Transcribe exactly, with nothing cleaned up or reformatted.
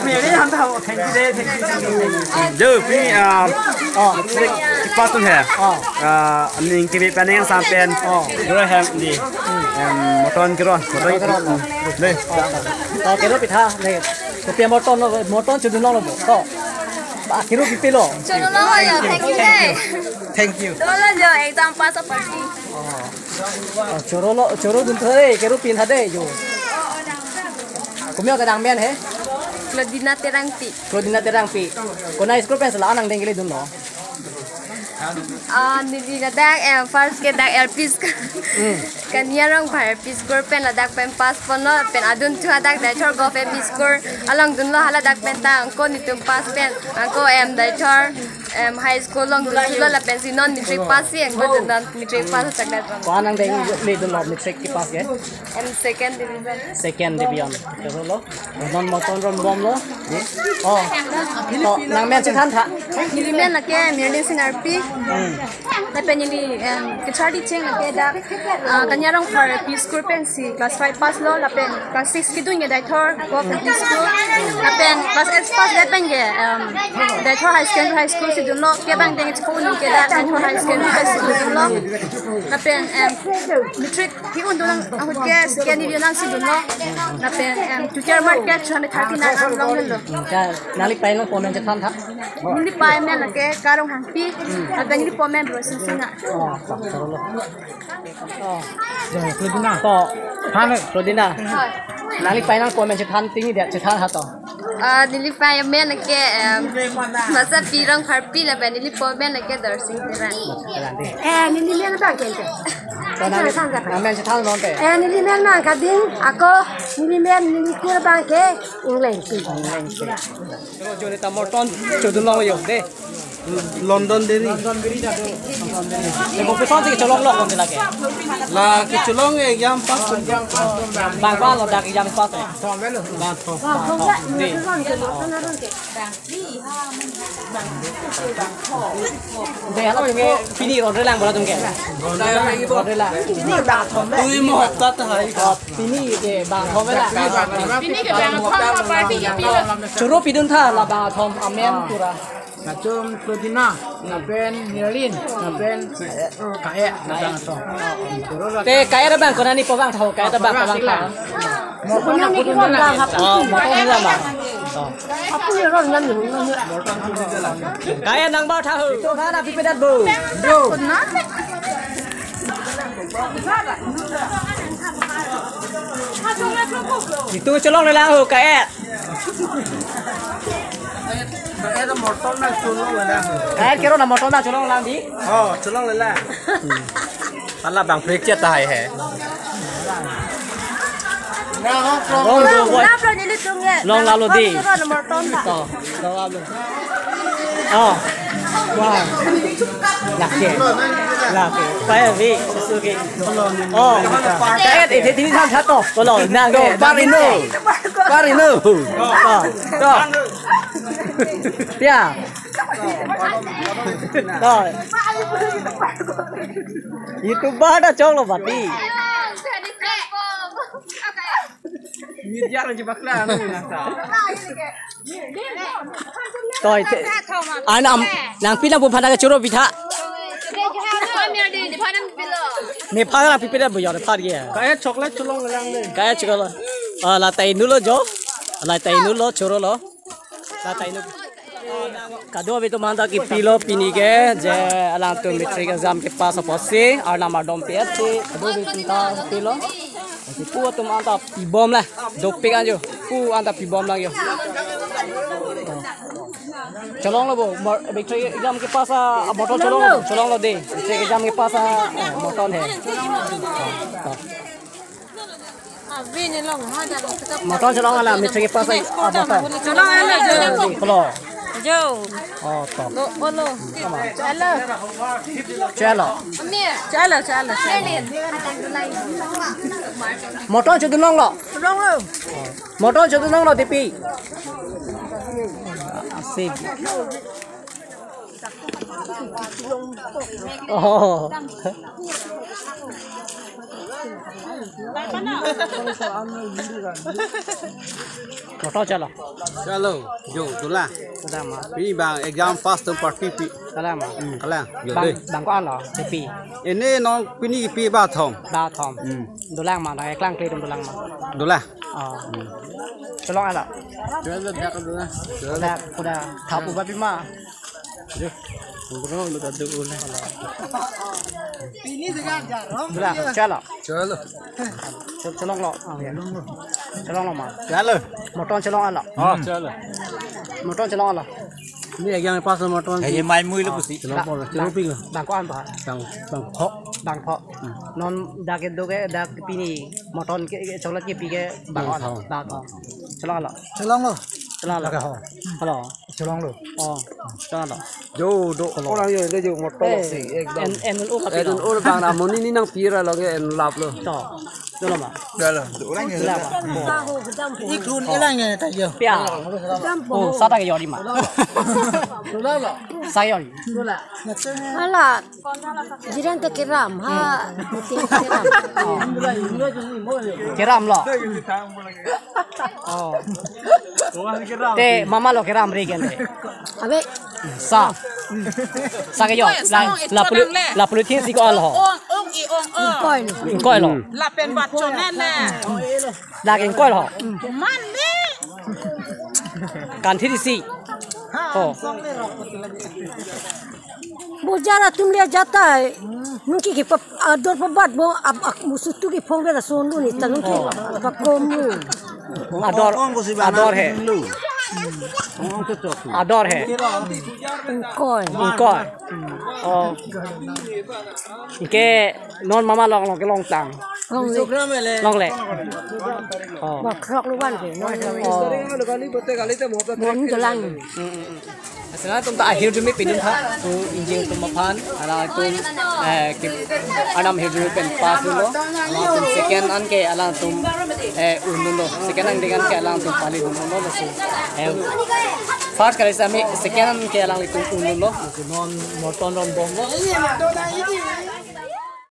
Meri, ham tha, thank you de, thank you, thank you, thank you. Jo, pini, ah, oh, matric pass atum he. Oh. Ah, ning kiri pen ning sam pen. Oh. Gro hem di. Em, moton kiro, moton kiro. De. Oh, kiro pitha, de. Kopi moton lo, moton chodun longlo bo. To. Ba, kiro pipe lo. Chodun longlo yo, thank you de. Thank you. Dolo jo, exam pass party. Oh. Oh, choro lo, choro dun tha de, kiro pin tha de jo. Komat kedang men he? Claudina Terangpi. Claudina Terangpi. Konat school pen si la nangdeng kele dunlo? Ah, neli ladak, em, first ke dak L P school. Hmm. Kaniarong Bhar L P school pen ladak pen pass ponlo, pen adun thu hadak Deithor Govt L P school along dunlo, haladak pen ta angko netum pass pen, angko, em, Deithor, em, high school along dun thulo, lapen si non matric pass si angko dun dan matric pass chak dak. Ko-an nangdeng le dunlo matric kepass ke? Em, second division. Second division. Choro lo. Non moton ron bomlo. Ye. Oh. To, nang men chethan tha. Neli men lake Mirlin Singarpi. Hmm. Lapen neli, em, kacharli cheng lake dak, ah, Kaniarong Bhar L P school pen si class five pass lo, lapen class six kedun ke Deithor Govt L P school. Lapen class eight pass lapen ke, em, Deithor High Secondary High School si dunlo, kevang deng chepon ke dak Deithor High Secondary High School dunlo. Lapen, em, matric ke-un dun nang ahut ke second division nangsi dunlo. Lapen, em, tutor mark ke two hundred thirty nine an longlo. Hmm, ka, nangli pai nangpo men chethan tha. Neli pai men lake Karong Hangpi. Lapen neli po men Bro Singsing na. Oh, to, choro lo. Oh. Jo, Claudina. To. Than, Claudina. Hoi. Nangli pai nangpo men chethan ting dia chethan ha to. Ah, neli pai men lake, em, Masapi Rongpharpi lapen neli po men lake Dorsing Terang. Terang di. Eh, neli men abang ke. To nang, nang men chethan non te. Eh, neli men abang ke ding, ako, neli men, neli kur abang ke Engleng si. Engleng si. Choro jo, neta moton chodun longlo yo de. Londonderry. Londonderry ta do. Te bo koson si cholong lo kon lake? La kecholong exam pass. Bang ba lo dak exam pass eh? Bang thom. De. De, halatum ke pini ronre lang bo latum ke? Ronre lang. Tui mo hopta ta hai. Oh, pini ke bang thom la. Pini ke bang thom party ke pilo. Choro pidun tha la bang thom amen pura. Lachum Claudina, lapen Mirlin, lapen, eh, Kae, lapen so. Te Kae abang konat ni po bang tha, Kae abang ko bang tha. Moton na putun na. Oh, moton na ma. Oh. Apu ye ron nan ni, nan ni. Kae nang ba tha ho. Ito kana pipedat bo. Yo. Ito cholong le lang ho, Kae. Kae kero na moton na cholong lang di. Oh, cholong le lang. Ala bang break chet hai he. Long do boy. Long lalo di. To, long lalo. Oh. Wah. Lake. Lake. Pai vi, suki. Oh. Kae, eh, eh, ini kan satu. Kalau nang ke, pari no. Pari no. To. To. Ya. To. YouTuber ta choklo bati. Media lo jebak la, ano na sa. Toi te. Anam nangpi nangpo aphan ke choro pitha. Nephan nangpipedet bo yo, nephan ke. Kae chocolate cholong lang de. Kae chocolate. Ah, la tai nu lo jo. La tai nu lo, choro lo. La tai nu. Kadokave atum anta kipilo pini ke, je alangtum matric exam kepass apotsi, arnam ardom pi-et si, kadokave atum ta kipilo. Pu atum anta pibom la, dopik anjo, pu anta pibom lang yo. Cholong lo bo, mor-, matric exam kepass a, a motor cholong lo, cholong lo de, matric exam kepass a, eh, motor he. Motor cholong ala, matric kepass a, a motor. Cholong ala, jo. Kolo. Jo. Oh, to. Lo, olo. Chalo. Chalo. Chalo, chalo, chalo. Motor chodun longlo. Longlo. Motor chodun longlo, Dipi. Asik. Oh. Motor chalo. Chalo, jo, dolang. Dolang ma. Pini bang exam pass atum party pi. Dolang ma. Hmm, kalang. Jo, bang, deh. Bang ko-an lo, P P. Ini non pini P P bathom. Bathom. Hmm. Dolang ma, nang eklang kli atum dolang ma. Dolang. Oh. Hmm. Cholong alo. Dolang, dolang. Dolang. Kuda, kuda. Thapu bapi ma. Dolang, chalo. Chalo. Chal-, cholong lo. Oh, ya. Cholong lo ma. Chalo. Motor cholong alo. Oh, chalo. Motor cholong alo. Ini yang pas motor. Kaye mai mui lo pusi. Cholong po, cholong pi lo. Bang ko-an ba? Bang, bang pho. Bang pho. Hmm. Non dak kedo ke, dak pini motor ke, ke cholat kepi ke bang ko-an. Bang pho. Bang ko-an. Cholong alo. Cholong lo. Cholong alo. Lake ho. Halo. Cholong lo. Oh, cholong lo. Jo, do ko lo. Orang yo, do jo motor. Eh, si, ekdom. En, en, un, un, en, un, un bang ra monit ni nangpi ra lo ke en lap lo. To. Dolo ma. Dolo. Dolo ma. Ikun elang ya ta yo. Pia. Oh, sa ta ke yori ma. Dolo lo. Sa yori. Hala. Jiran ta keram, ha. Keram. Keram lo. Oh. Te mama lo keram regen te. Abe. Sa. Sa ke yo. La, la pulu, la pulu tin si ko-an lo. Ong, ong, i ong, ong. Koi lo. Koi lo. Lapen bat chonane. Lake koi lo. Mane. Kan thiri si. Oh. Bojar atum le jata hai. Nungki ke pap ador pabat bo ab ak musutu ke phong bela sondu ni ta nungki pakom nu. Ador, ador he. Ador he. Ingkoi. Ingkoi. Oh. Ke non mama long long ke long tang. Long le. Long le. Oh. Bak krok lu ban ke. Oh. Mon jalan. Asena atum ta ahirjume pidun tha, tu ingjir atum aphan, alanglitum, eh, ke, arnam ahirjume pen pass lo, alanglitum second an ke alanglitum, eh, un lo, second an dengan ke alanglitum pali un lo, so, eh, first kali sami second an ke alanglitum un lo, so non motor ron bom lo.